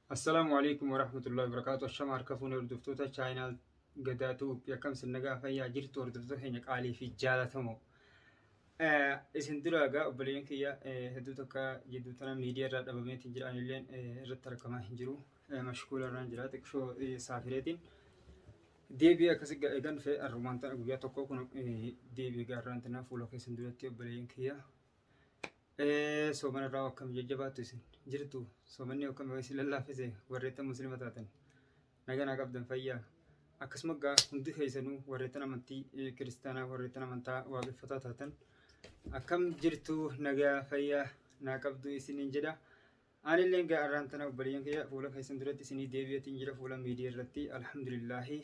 Assalaamu alaikum warahmatullahi wabarakatuh. Ashama harka fuune hordoftoota chaayinaal Gadaa Tuubi, akkam isin? Nagaa fayyaa jirtu? Hordoftoota keenya qaalii fi jaalatamoo. Isin dura egaa obboleeyyan kiyya hedduu takka jidduu tana miidiyaa irraa dhabameetiin jira. Anilleen irratti argamaa hin jiru. Mashkuula irraan jira xiqqishoo saafireetiin. Deebi'ee akkasi eegan dhufe arrumaan tana guyyaa tokko kun deebi'ee gaarraan tana fuula keessan duratti, obboleeyyan kiyya. Soomana irraa akkam jajjabaattu isin jirtu? Soomanni akkam isin lallaafise? Warreettan muslima taatan naganaa qabdan, fayyaa? Akkasuma gaa hundi keessanuu warreettan amantii kiristaanaa, warreettan amantaa waaqeffataa taatan akkam jirtu? Nagaa fayyaa naa qabdu isiniin jedha. Anillee gaa arraan tana obboleeyyan kiyya fuula keessan duratti isinii deebi'eetiin jira fuula miidiyaa irratti. Alhamdulillaahi,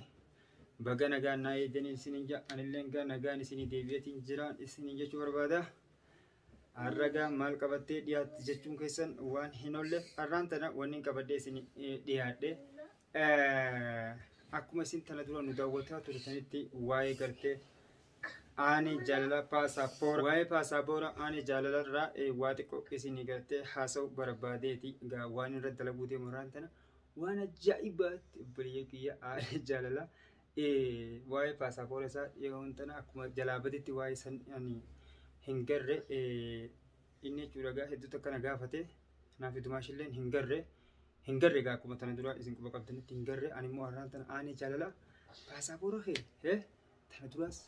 baga nagaan naa eegdanii isiniin jedha. Anillee gaa nagaan isinii deebi'eetiin jira isiniin jechuu barbaada. Har'a maal qabattee dhiyaatti jechuun keessan waan hin oolleef, har'aan tana wanni qabadhee isin dhiyaadhe akkuma isin tana dura nu daawwataa turtanitti waa'ee gartee aanee jaalala paasapoora, waa'ee paasapoora aanee jaalalarraa waa xiqqoo isin gartee haasa'u barbaadeeti. Egaa waan irra dalaguu deemu har'aan tana waan ajaa'ibaatti, obboleeyyan kiyya, aanee jaalala waa'ee paasapoora isaa dhiyoon tana akkuma jalaa baditti waa'ee san ani hin garre inni jechuudha. Gaa hedduu takka na gaafate, naaf dumaashilleen hin garre hin garre. Gaa akkuma tana dura isin quba qabdanitti hin garre. Ani immoo har'aan tana aanee jaalala paasapoora kee tana duraas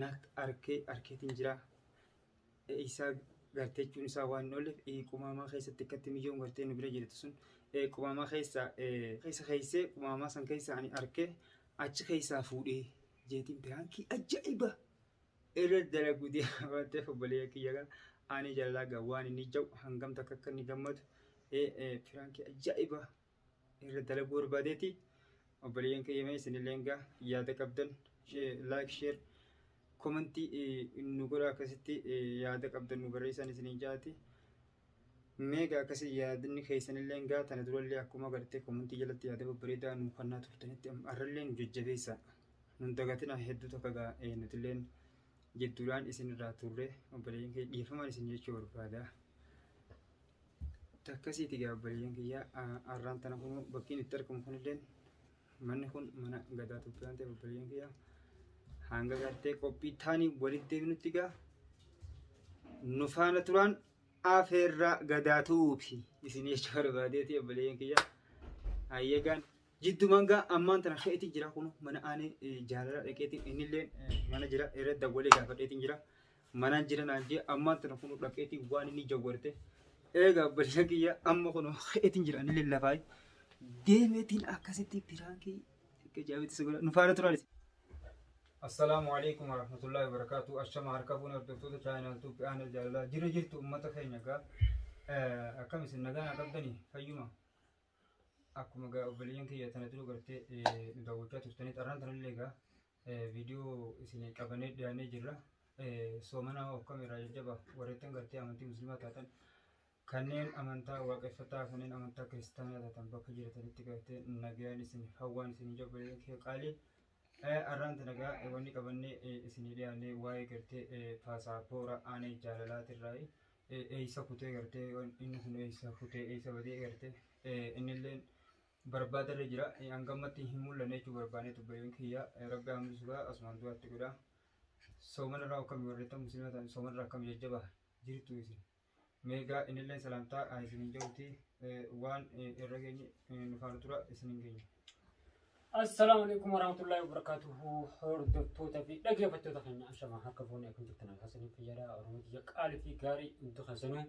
na arkee arkeetiin jira isaa gartee jechuun isaa waan hin oolleef, qumaamaa keessatti akkatti mijoon gartee nu bira jirtu sun qumaamaa keessa keessa keessee qumaamaa san keessa ani arkee achi keessaa fuudhee jeetiin piraankii ajaa'iba irra dalaguu deema waan ta'eef, obboleeyyan kiyya, gaa aanee jaalalaa gaa waan inni jedhu hangam takka akka inni gammadu piraankii ajaa'iba irra dalaguu barbaadeeti. Obboleeyyan kiyya, mee isinillee gaa yaada qabdan like, share, comment nu godha. Akkasitti yaada qabdan nu barreessan isiniin jaati. Meegaa akkasii yaadni keessanillee gaa tana durallee akkuma gartee comment jalatti yaada babbareedaa nu kennaa turtanitti har'allee nu jajjabeessa. Nun dagatina. Hedduu takka gaa nutilleen jidduudhaan isinirraa turre, obboleeyyan kiyya, dhiifamaan isin jechuu barbaada. Akkasiiti gaa obboleeyyan kiyya, har'aan tana kun bakkiin itti argamu kunilleen manni kun mana Gadaa Itoophiyaa ta'e. Obboleeyyan kiyya, hanga gartee qophii taanii walitti deebinutti gaa nu faana turaan afeerraa Gadaa Tuubi isin jechuu barbaadeeti, obboleeyyan kiyya. Hayyeegaan jiddumaan gaa ammaan tana keetiin jira kun mana aanee jaalala dhaqeetiin, innillee mana jira irra dawwalee gaafadheetiin jira. Manaan jira naan jee. Ammaan tana kun dhaqeetiin waan inni jawwarte. Eegaa obboleeyyan kiyya, amma kun keetiin jira, innillee lafaa deemeetiin akkasitti piraankii akka ajaa'ibaatti isa godha. Nu faana turan. Assalaamu alaikum warahmatullahi wabarakatuh. Ashama harka fuune hordoftoota chaayinaal Tuubi aanee jaalalaa. Jira jirtu uummata keenya? Gaa akkam isin? Nagaa qabdanii, fayyuma? Akkuma gaa obboleeyyan kiyya tana dura gartee nu daawwachaa turtanii xarraan tanallee gaa viidiyoo isin qabannee dhiyaannee jirra. Soomana akkam irraa jajjaba? Warreettan gartee amantii musliimaa taatan, kanneen amantaa waaqeffataa, kanneen amantaa kiristaanaa taatan bakka jiratanitti gartee nagayaan isin hawwaan isin obboleeyyan kiyya qaalii. Har'aan tana gaa wanni qabannee isinii dhiyaannee waa'ee gartee paasapoora aanee jaalalaatirraa eeysa kutee gartee inni kun eeysa kutee eeysa badee gartee innillee barbaadarra jira, hangammatti hin mul'anne jechuu barbaanee, obboleeyyan kiyya. Rabbi hambisu gaa asumaan du'aatti godha. Soomanarraa akkamii? Warreettan musliima ta'an soomanarraa akkam jajjaba jirtu isin? Meegaa innillee salaamtaa isiniin jedhuti waan irra geenye nu faana tura isiniin geenye. Assalaamu alaikum warahmatullahi wabarakatuhu. Hordoftoota fi dhaggeeffattoota keenya, ashama harka fuunee, akkam jirtan? Akkasanii fayyaadha? Oromoo tiyya qaalii fi gaarii, hundi keessanuu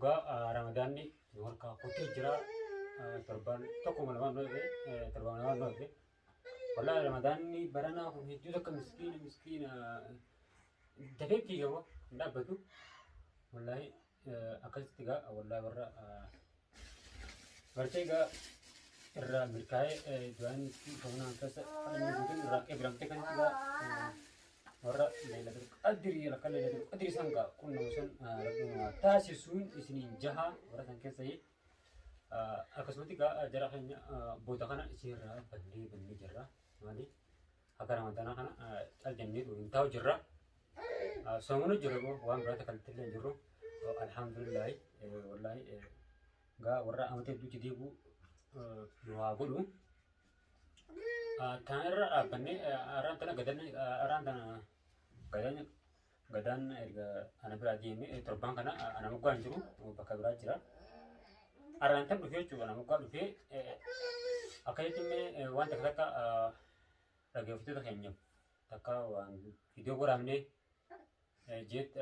gaa Ramadaanni nu harkaa kutee jira. Torbaan tokko lamaan nu hafe, torbaan lamaan nu hafe. Wallaahi Ramadaanni baranaa kun hedduu takka miskiina miskiina, dafee fiigama, hin dhaabbatu. Wallaahi akkasitti gaa wallaahi warra gartee gaa irraa milkaa'ee du'aan soomnaan keessa inni guutuun irraa qeebiramtee akkasitti gaa warra Leelatul Qadrii, lakka Leelatul Qadrii san gaa qunnamu san Rabbi nu haa taasisuun isiniin jaha warra san keessa. Akkasumatti gaa jara keenya booda kana isinirraa bannee bannee jirra. Maali akka Ramadaanaa kana cal jennee hin taa'u jirra. Soomanu jirra boo waan biraa takka illee hin jirru. Alhamdulillahi, wallaahi gaa warra amata hedduutti deebi'u. nu haa godhu. Tana irra dhaabbannee arraan tana gadan arraan tana gadan gadaan erga ana biraa deeme torbaan kana ana moggaa hin jiru bakka biraa jira. Arraan tan dhufee jechuudha ana moggaa dhufee akkasitti immoo waan takka takka dhaggeeffattoota keenyaaf takka waan viidiyoo waraabnee jeet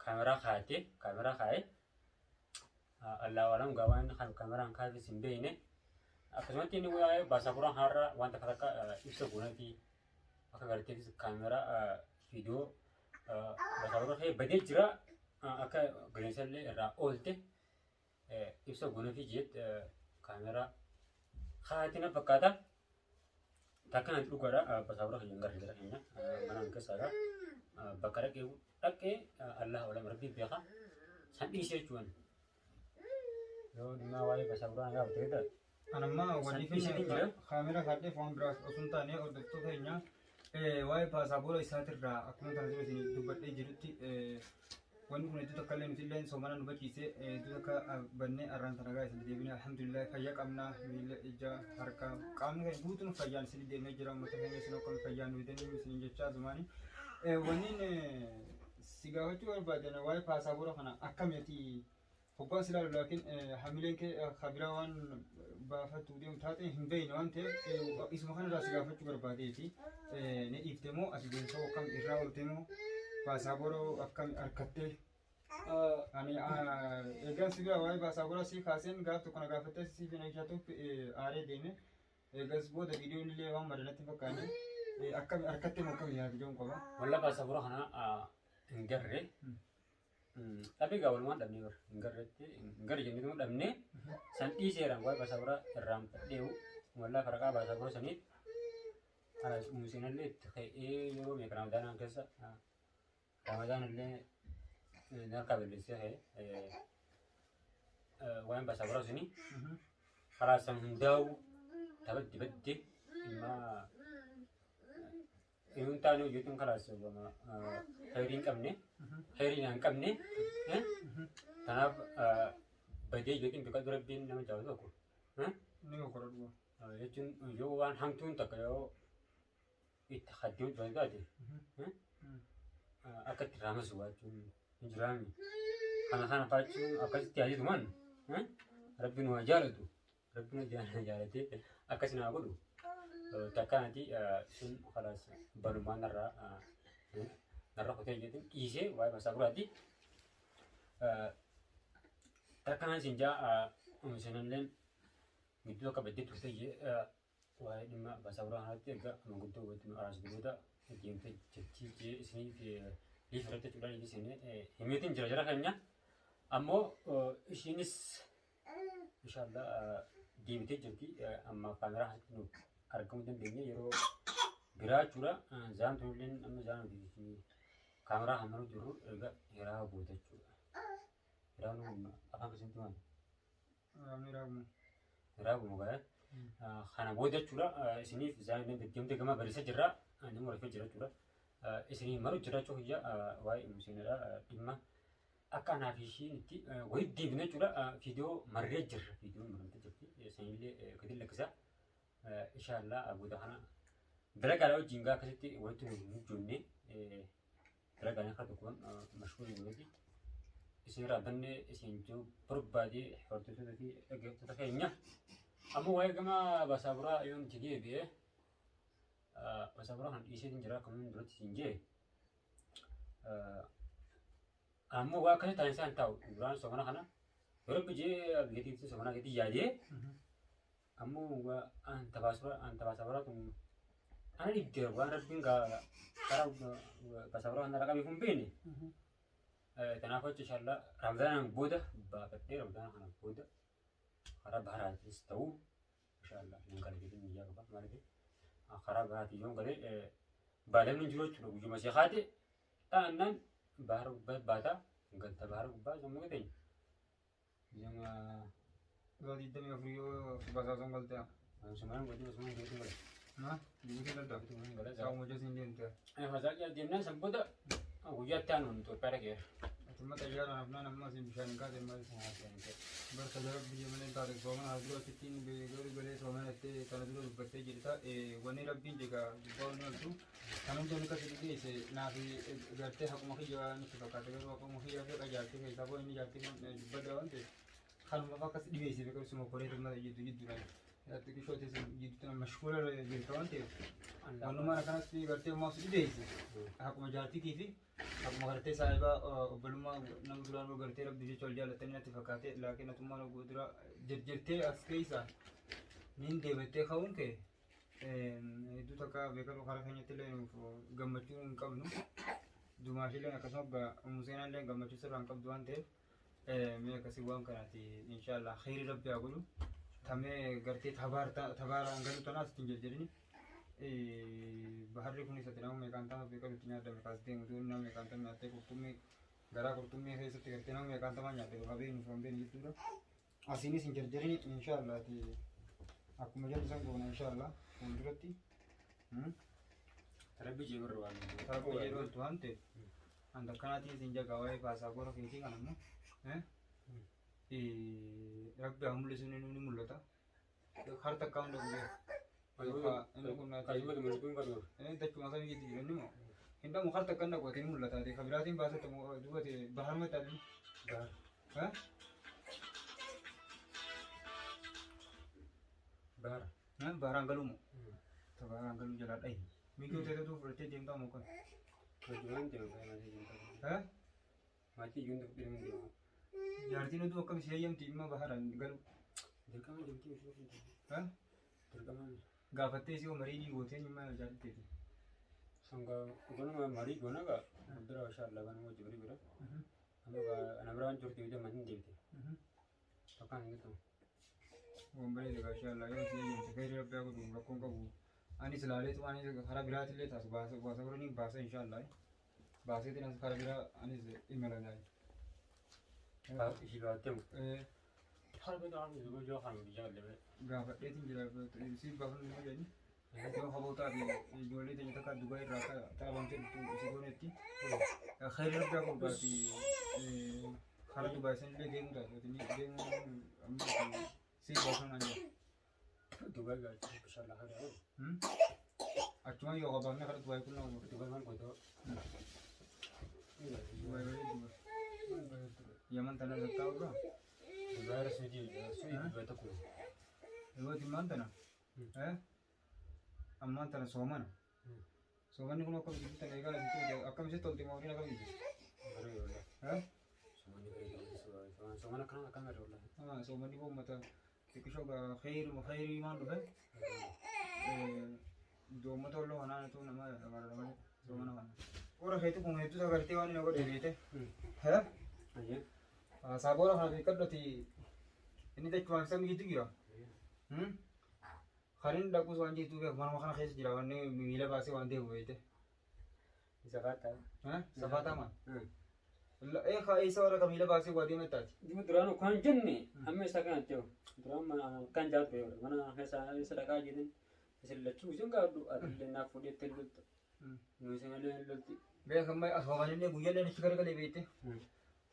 kaameraa kaayatee kaameraa kaayee Allahu alam gaa waan kaameraan kaayes hin beekne. Akkasumatti inni waa'ee baasaabura har'a waan takka takka ibsa goonatii akka garteefis kaameraa viidiyoo baasaabura kee badee jira akka bineensallee irraa oolte ibsa goonatii jeet kaameraa kaayatee na fakkaata. Takka natti dhugaadha baasaabura keenya gara jira keenya manaan keessaadha. Bakka dhaqee dhaqee Allahu alam rabbii beeka san dhiisee jechuudha. Yoo dhimma waa'ee baasaabura nagaa ta'e Anammaa wanni San dhiisee jira. Kaamera kaadheef waan biraas osoo hin taane hordoftoota keenya waa'ee paasaaboola isaatirraa akkuma kana dura isin dubbadhee jirutti wanni kun hedduu takka illee nuti illee soomana nu bachiise hedduu takka bannee arraan tana gaa isin deebine alhamdulillah fayyaa qabna miila ija harka qaamni keenya guutuun fayyaan isin deemee jira uummata keenya isin akkam fayyaan nu fidanii isin jechaa zumaani. Wanniin si gaafachuu barbaadan waa'ee paasaaboola kana akkamitti hoggaan si ilaalu laakiin hamileen kee kabiraa waan baafattu deemu taate hin beekne waan ta'eef isuma kanarraa si gaafachuu barbaadeeti. Ni dhiifte moo ati deemsoo akkam irraa oolte moo paasaaboola akkam harkattee? Ani eegaan si bira waa'ee paasaaboola si kaaseen gaaf tokko na gaafattee si fi na aaree deeme. Eegas booda viidiyoon illee waan madanatti hin fakkaanne akkam harkattee moo akkam yaadu jedhuun qaba. Walla baasaabura kana hin garree. Dhabee gaa walumaan dhabnee bara hin garreetti hin garre jennee dhabnee san dhiiseeraan waa'ee baasaabura irraan fadheewu wallaa faraqaa baasaabura saniif museenallee itti ka'ee yeroo meeqa ramadaanaan keessa ramadaanallee harkaa balleessee ka'ee waa'een baasaabura suni karaa san hundaa'u tabatti badde dhimma Inni taane hojjetuun karaa heerii hin qabne heerii hin qabne kanaaf badee yookiin bakka rabbiin nama jaalatu tokko Ni mokora dhuga. Jechuun yoo waan hamtuun takka yoo itti haddee hojjetu taate akka itti raamasu jechuun hin jiraami. Kana kana faachuun akkasitti yaaditumaan rabbiin waa jaalatu rabbiin jaalatee akkas naa godhu. Takkaanati sun kalaas balumaan narraa narra kutee jedhin dhiisee waa'ee masaa biraati. Takkaan isin jaa oomishanilleen gidduu akka baddee turte jee waa'ee dhimma masaa biraa kanatti erga manguddoo walitti nu araarsitu booda deemtee jirtii jee isiniif liif irratti jechuudhaan isin himeetiin jira jara keenya. Ammoo ishiinis inshallah deebitee jirti amma kaameraa asitti nu argamuu dandeenye yeroo biraa jechuudha. Zaan tunilleen amma zaan nuti kaameraa hammanuu jirru erga hiraa goota jechuudha. Hiraa nu afaan keessatti maali? Hiraa Hiraa gumu gaa'e. Kana booda jechuudha isiniif zaan illee deddeemtee gama barisa jirra. Nama rafee jira jechuudha. Isinii maru jira jechuu kiyya waa'ee museenidha dhimma akka anaa fi ishiin itti walitti deebine jechuudha. Viidiyoo marree jirra. Viidiyoon maramtee jirti. Isinillee gadi lakkisa. Inshallah booda kana dalagaadha wajjin gaa akkasitti walitti nu hojjenne dalagaadhaan akka tokkoon mashguulii godhati. Isin irraa bannee isin jiru barbaadee hordoftoota fi dhaggeeffattoota keenya. Ammoo waa'ee gama basaaburaa yoo nuti deebi'e basaaburaa kana dhiiseetiin jira akkuma duratti isin jee. Ammoo waa akkasii ta'an isaan taa'u duraan soomana kana yeroo bijee biyya soomana gadi yaadee ammoo waa anta baasabura tun ana dhibdee waan rabbiin karaa baasabura kana qabeef hin beekne. Kanaaf jecha inshallah ramadaanaan booda baafadhee ramadaana kana booda karaa baharaatis ta'uu inshallah nan gala jedhee niyyaa qaba maaliif karaa baharaatiin yoon galee baalamni hin jiru jechuudha guyyuma see kaate ta'annaan bahara gubbaa baataa galta bahara gubbaa yommuu gateenya. Nama Yoo 24 yoo basaasoon galtee. Sumaan godhee sumaan godhee gala. Na Jibuutii galta. Gala. Saawwan hojii siin deemte. Fasaaqii deemnaan san booda guyyaa itti aanu Itoophiyaa dhaqeera. Tumma xayyaaraan hafnaan amma asiin bishaan hin kaase maal? Barka jara biyya malee taate soomana haa dura sittiin garuu galee soomana jettee kana dura dubbattee jirta. Wanni rabbiin jegaa gubbaa wanni oltu kan hundi akka si dhiyeesse naaf gartee haquma kiyya nutti fakkaata garuu haquma kiyyaa fi qajaartii keessaa boo inni jaartii kan dubbadda waan ta'eef kanuma akkas dhiyeesse beekaa suma koree tumma jiddu jidduudhaan xiqqishootis jidduutti mashkuula jirta waan ta'eef wanumaan akkanatti gartee immoo si dhiyeesse haquma jaartiitii fi akkuma gartee saahiba obbolummaa nama duraan gartee rabbi jecha wal jaalatanii natti fakkaate laakiin atummaan oguu dura jirjirtee as keessa niin deebittee ka'uun kee hedduu takka beekamu karaa keenyatti illee nuuf gammachuu hin qabnu. Dumaashillee akkasuma Museenaa illee gammachuu sirraa hin qabdu waan ta'eef mee akkasii waan kanaati inshaallah kheyri rabbi haa godhu. Tamee gartee tabaaraan galu tanaas ittiin jirjirini. Baharri kunis ati nama meeqaan tama beekamu itti nyaadame kaas deemu tun nama meeqaan tama nyaattee qurxummii garaa qurxummii keessatti gartee nama meeqaan tama nyaatte bakka beeknu fi hin jechuudha. Asiinis hin jarjarini inshaallah ati akkuma jedhu san goona inshaallah fuulduratti. Rabbi jee barra waan. Rabbi jedhu oltu waan ta'eef anta akkanaatiin isin jagaa waa'ee paasaa gora keetii kan ammoo rabbi haa mul'isu ni mul'ata. Har takka hunda guyyaa. Inni kun dachuma samii gidduu jiru inni moo hin dhamu har takka hin dhaqu ni mul'ata. Ka biraatiin baasatti duuba baharuma taate. Bahara. Baharaan galuu moo? Baharaan galuu jalaa dhahi. Miikoo ta'e fudhattee deemtaa moo kan? Maatii ijoollee fudhee deema. Jaartiin oduu akkam si heeyyamti dhimma baharaan galuu? Dirqama deemtee ishee Dirqama. Gaafattee si marii ni gootee dhimma jaarteeti. Sanga gonuma marii gona gaa dura inshallah kan hojii marii godha. Amma gaa ana biraan jirti yoo jamma hin deebite. Bakka hin galu. Waan bareeda gaa inshallah yoo si heeyyamte kheyri rabbi haa godhu rakkoon qabu. Anis ilaaleetu anis karaa biraatillee taasu baasa baasa godhanii baasa inshallah. Baaseetiin as karaa biraa anis imala gaa'e. Ishii baattee mu. Harka ta'an yoo kan biyya galle. Gaafadheetiin jira siif baafannu immoo jedhani. Yoo habootaa fi ijoollee teenya takka Dubaay irraa akka xaabamtee dhuftu si goonetti. Kheyri rabbi haa godhu gaati karaa Dubaay sanillee deemuu taatu deemuu amma siif baafannu naan jedha. Dubaay gaa inshallah khayr. Achuma yoo qabaamne karaa Dubaay kun nama godhu. Dubaay maal godhu? Dubaay bareedu. Yaman tana irra taa'u Dubaay irra Suudii Suudii Dubaay tokko. Yeroo ammaan tana ammaan tana soomana. Soomanni kun akkam sitti tana egaa akkam sitti tolte maaliin akkam sitti? Bareedu wallah. Soomanni bareedu. Soomana akkana akkana bareedu wallah. Soomanni kun uummata xiqqishoo kheyri kheyrii maan dhufe uummata olloo kanaa tu nama agarra malee soomana kana. Boora keetu kun hedduu sagartee waan inni godhe beete. Ayyee. Saaboora kana beekadhoti inni dachumaan samii gidduu jira. Kan inni dhaquus waan jirtuu beeku manuma kana keessa jira wanni miila baasee waan deemu beekte. Safaata. Safaataa maal? Eessa warra miila baasee waa deema taati? Jibu duraan kan jenne amma isa kana ta'u duraan mana kan jaatu yoo mana keessa isa dhaqaa jedhan isin lachuu isin gaadhu atillee naaf fudhettee lolta. Nu isin illee lolti. Beek amma soomanillee guyyaallee achi garagalee beekte.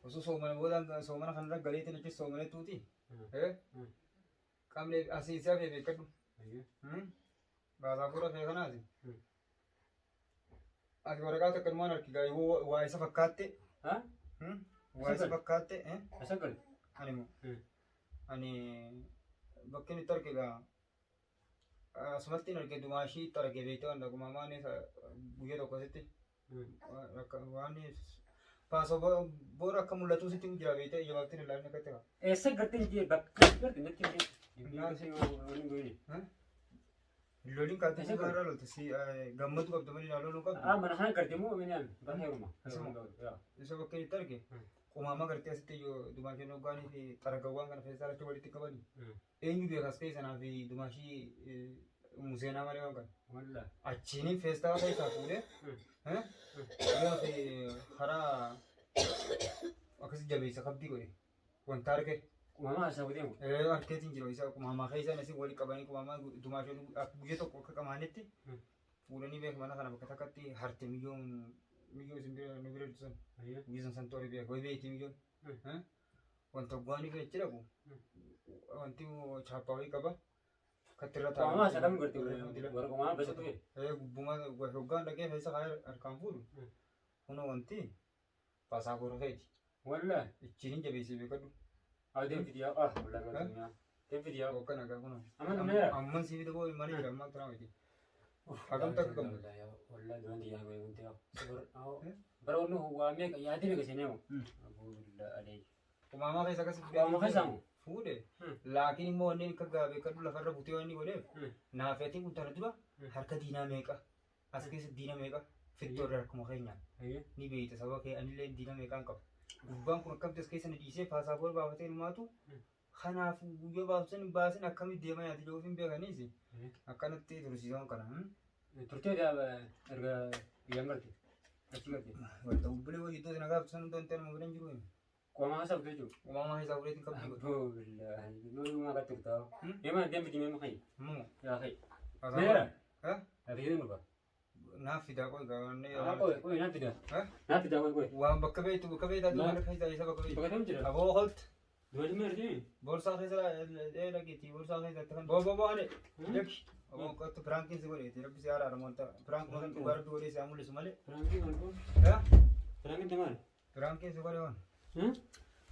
Osoo soomana booda soomana kanarra galeetiin achi soomanettuuti. Qaamni asii isaa fi beekadhu. Baasaa fuula kee kanaati. Ati waraqaa takka dhumaan harki gaa waa isa fakkaatte. Waa isa fakkaatte. Isa gali. Ani moo. Ani bakki inni itti arge gaa asumatti hin arge dumaashii itti arge beektee waan dhaguma maan guyyaa tokko sitti waan paasoo boora akka mul'atu sitti jira beektee ija baaftiin ilaalni akka ta'e. Eessa gartee jee bakka garte natti hin Loliin kaatee gaara loltu si gammadu qabdu malee loluu qabdu. Ah mana kana garte moo minaan bakka heeruma. Isa bakka itti arge qumaama gartee asitti yoo dumaashii hoggaanii fi xaragawwan kana keessaa achi walitti qabanii. Eenyu beekas keessa sanaa fi dumaashii museenaa malee waan kana. Wallah. Achiin feestaa keessaa fuudhee yoo fi karaa akkasi jabeessa qabdii godhe wanta arge. Qumaama isaa godhee moo? Harkeetiin jira isa qumaamaa keessaan asii walitti qabanii qumaamaa dumaashii guyyaa tokko akka qamaanetti fuudhanii beeku mana kana bakka takkatti harte miyyoon miyyoo isin bira nu bira jirtu san. Guyyaa san toori beeka. Way beekti miyyoon. Wanta gwani fi achi dhaqu wanti chaappaa wayii qaba. Katti irra taa'u. Qomaa isa kam garte warra qomaa basa ture. Gubbuma hoggaan dhaqee keessa kaayee harkaan fuudhu. Kunoo wanti paasaapooraa keeti. Wallahi. Ittiin hin jabeessee beekadhu. Adeem fidiyaa ah wallahi deem fidiyaa. Hoggana gaa kunoo. Amma dhumeera. Amman si fida boo mana jira amman tanaa miti. Hagam takka qabna. Wallahi duraan xiyyaa goe wanti yaa. Bara wanni waa meeqa yaadii meeqa seenee moo. Abubillah alayhi. Umaamaa keessa akkasitti Umaamaa keessa moo? Fuudhe. Laakiin immoo wanni akka gaa beekadhu lafarra butee wanni godheef naafeetiin kun tana dura harka diinaa meeqa as keessa diina meeqa fittoo irra harkuma keenyaan ni beekta sababa kee anillee diina meeqaan qaba. Gubbaan kun akkamti as keessa na dhiisee paasaapoorii baafatee numaatu kanaaf guyyaa baafsan hin baasin akkamitti deema nyaati jedhuuf hin beekaniis akkanatti tursiisan kana. Turtee erga biyyaan garte. Achi garte. Wanta bubbulee wajji iddoo sana gaafatu san hundoo hin ta'e nama biran jiru. Qomaa haasa'u jechuudha. Uumamaa isaa fuudheetiin qabdii godhu. Abubillah. Nuyi maa gatti turtaa. Deema deem fidii meema kayyi. Moo. Yaa kayyi. Paasaapoorii. Meera. Fiidee nu ba. Naaf fidaa qoy gaafannee. Qoy qoy naaf fidaa. Naaf fidaa qoy qoy. Waan bakka beektu bakka beektaa mana keessa isa bakka beektu. Bakka tam jira. Aboo holt. Duwwaati meerti. Boorsaa keessa dhageetti boorsaa keessa akka kan. Boo boo boo ane. Lakki. Aboo qottu piraankiin si godheeti rabbi si araara wanta piraank maqaan dhugaa rabbi godhee si haa mul'isu malee. Piraankiin maal kun? Piraankiin tamaal? Piraankiin si godhe waan.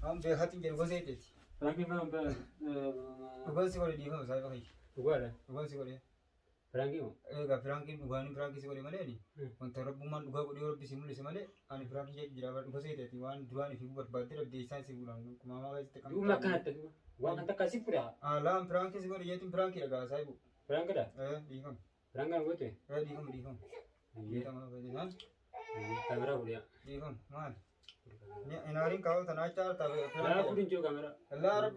Waan beekatiin jedhu gosa eeteeti. Piraankiin maal kun? Dhugaan si godhe dhiifama saayiba kiyya. Dhugaadha. Dhugaan si godhe. Piraankiin moo? Egaa piraankiin dhugaanii piraankii si godhe malee wanta rabbummaan dhugaa godhee rabbi si mul'ise malee ani piraankii jedhu jira gosa eeteeti waan duraan ifii barbaadde rabbi isaan si fuudhan kumaamaa keessatti kan. Duuma akkanatti waan kan takka si fuudha. Laan piraankii si godhe jeetiin piraankii dhagaa saayibu. Piraankiidha. Dhiifama. Piraankiin goote. Dhiifama dhiifama. Dhiifama dhiifama. Kaameraa fuudhiyaa. Dhiifama maali? Inaariin kaawwatan acha Kaameraa fuudhin jiru kaameraa. Laa rabbi.